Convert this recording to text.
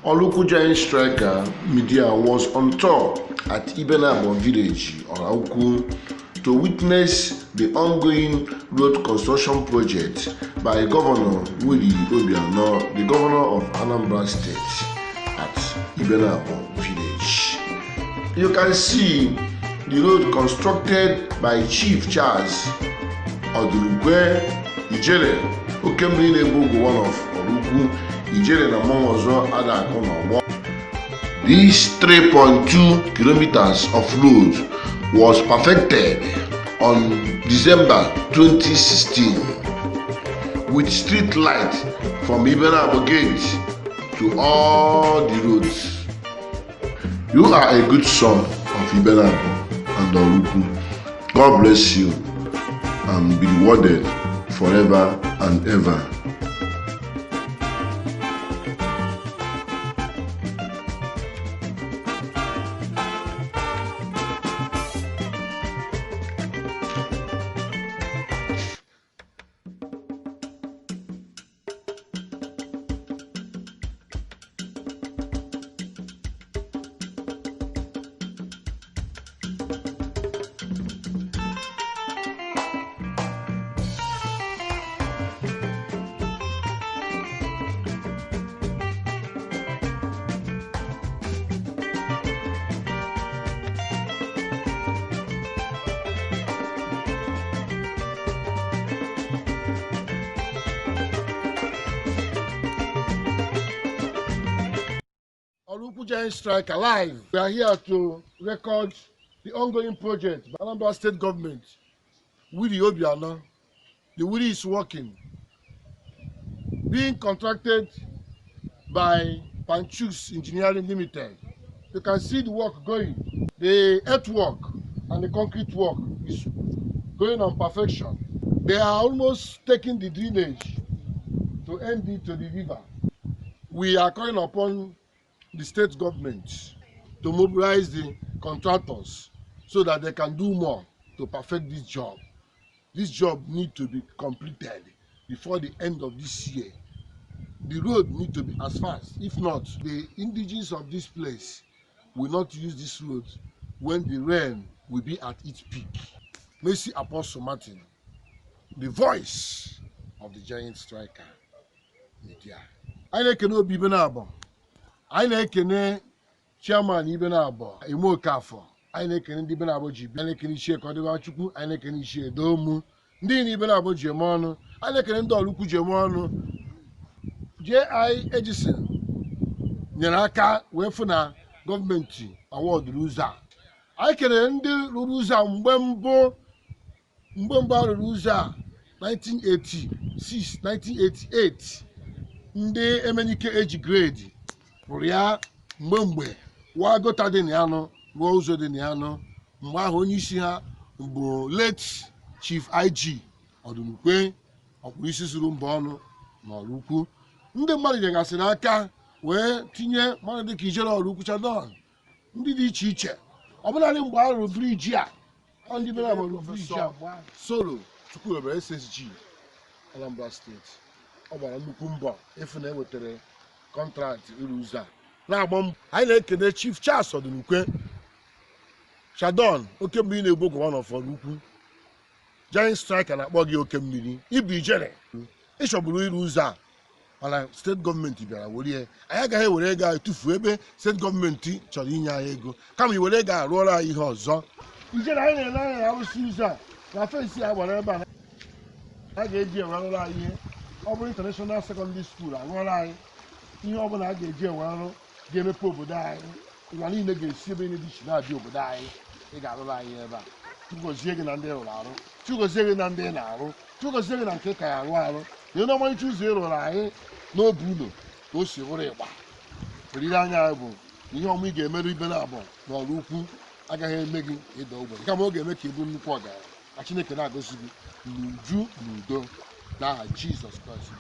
Oraukwu Giant Striker Media was on tour at Ibenabo Village, Oraukwu, to witness the ongoing road construction project by Governor Willie Obiano, the Governor of Anambra State, at Ibenabo Village. You can see the road constructed by Chief Charles Odunukwe Ijele, Oke Mmiri Na-Ebu Ogwu one of Oraukwu, Ijele na mmọnwụ ọzọ ada akụ n'ọgbọ. This 3.2 kilometers of road was perfected on December 2016 with street light from Ibenabo Gate to all the roads. You are a good son of Ibenabo and Oraukwu. God bless you and be rewarded forever and ever. Oraukwu Giant Striker live. We are here to record the ongoing project by Anambra State Government. Willie Obiano. The Willie is working. Being contracted by Panchus Engineering Limited. You can see the work going. The earthwork and the concrete work is going on perfection. They are almost taking the drainage to end it to the river. We are calling upon the state government to mobilize the contractors so that they can do more to perfect this job. This job need to be completed before the end of this year. The road need to be as fast. If not, the indigenes of this place will not use this road when the rain will be at its peak. Mercy Apostle Martin, the voice of the Giant Striker Media. Anyị na-ekene Obi Ibenabo, anyị na-ekene chairman Ibenabo Ime Okafọ, anyị na-ekene ndị Ibenabo ji bịa, anyị na-ekene Ichie Kọdịbachukwu, anyị na-ekene Ichie Domu, ndị na Ibenabo ji eme ọnụ, anyị na-ekene ndị Oraukwu ji eme ọnụ. J.I. Ejison nyere aka wee fụ na gọọmenti awọdụrụ ụzọ a. Anyị kelere ndị rụrụ ụzọ a mgbe mbụ a rụrụ ụzọ a 1986 1988, ndị Emenike eji grade rụrụ ya mgbe waa gota dị na ya nụ, rụọ ụzọ dị na ya nụ. Mgbe ahụ onye isi ha bụ late Chief IG Odunukwe, ọkpụrụ isi zuru mba ọnụ na Oraukwu. Ndị mmadụ nyegasịrị aka wee tinye mmadụ dịka Ijele Oraukwu Chadon, ndị dị iche iche. Ọbụladị mgbe a rụrụ bridge a, ọ ndị bịara rụrụ bridge a, Solo Chukwuebere SSG Anambra State, ọ gbara nnukwu mbọ ịfụ na ewetara contract ịrụ ụzọ a na-agba mbọ. Anyị na-ekene Chief Charles Odunukwe Chadon, oke mmiri na-egbu ogwe one of Oraukwu. Giant Striker na-akpọ gị oke mmiri, ibu ijere ịchọburu ịrụ ụzọ a, mana steeti gọọmenti bịara were ya. Anyị agaghị ewere ego anyị tụfuo ebe steeti gọọmenti chọrọ inye anyị ego, kama i were ego a rụọrọ anyị ihe ọzọ. Ijere anyị na-ele anya na arụsị ụzọ a na fence a gbara ebe a, a ga-eji ewe rụrụ anyị ihe. Ọ bụrụ international secondary school arụọrọ anyị ihe ọ bụla a ga-eji ewe arụ ga-emepe obodo anyị, ụwa niile ga-esi ebe niile dị iche na-abịa obodo anyị. Ị ga-arụrụ anyị ebe a. Chukwu gị na ndị rụrụ arụ, Chukwu gị na ndị na-arụ, Chukwu gị na nke ka ya arụ arụ, na ihe ọmarịcha ụzọ ị rụrụ anyị n'obi ụlọ ka o si bụrụ ịgba. Olileanya anyị bụ ihe ọma ị ga-emerụ Ibenabo na Oraukwu agaghị eme gị ịda ogbenye, kama ọ ga-eme ka ị bụrụ nnukwu ọgaranya, ka Chineke na-agọzi gị n'uju na udo n'aha Jizọs Kraịst.